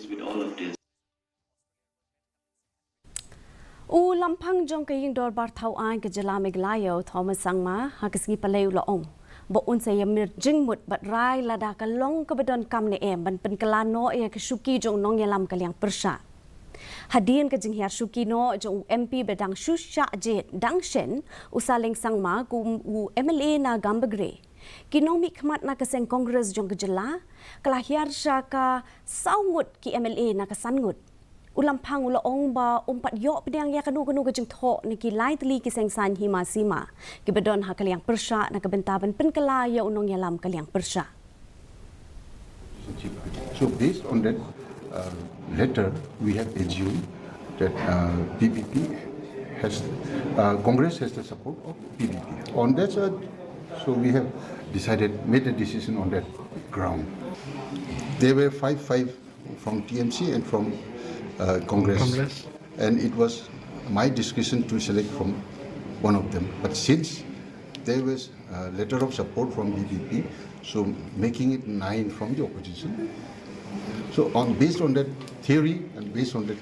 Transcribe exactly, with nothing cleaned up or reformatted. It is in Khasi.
U Lamphang jong ka Ïing Dorbar Thaw Aiñ ka Jylla Meghalaya, u Thomas Sangma, ha ka sngi Palei u la ong ba un sa ïamir jingmut bad rai lada ka long kaba donkam ne em ban pynkylla noh ïa ka shuki jong u nongïalam ka liang pyrshah. Hadien ka jinghiar shuki noh jong u M P ba dang shu shah jied dang shen, u Saleng Sangma, kum u M L A na Gambegre, ki nongmihkhmat na ka seng Congress jong ka jylla ka la hiar sha ka saw ngut ki M L A na ka san ngut. U Lamphang u la ong ba um pat ïoh pdiang ïa kano kano ka jingthoh na ki lai tylli ki seng saiñ hima sima kiba don ha ka liang pyrshah na ka bynta ban pynkylla ïa u nongïalam ka liang pyrshah. So based on that uh, letter, we have assumed that uh, P P P has, uh, Congress has the support of P P P. On that, uh, so we have decided, made a decision on that ground. There were five, five from T M C and from uh, Congress. Congress. And it was my discretion to select from one of them. But since there was a letter of support from P P P, so making it nine from the opposition. So on based on that theory and based on that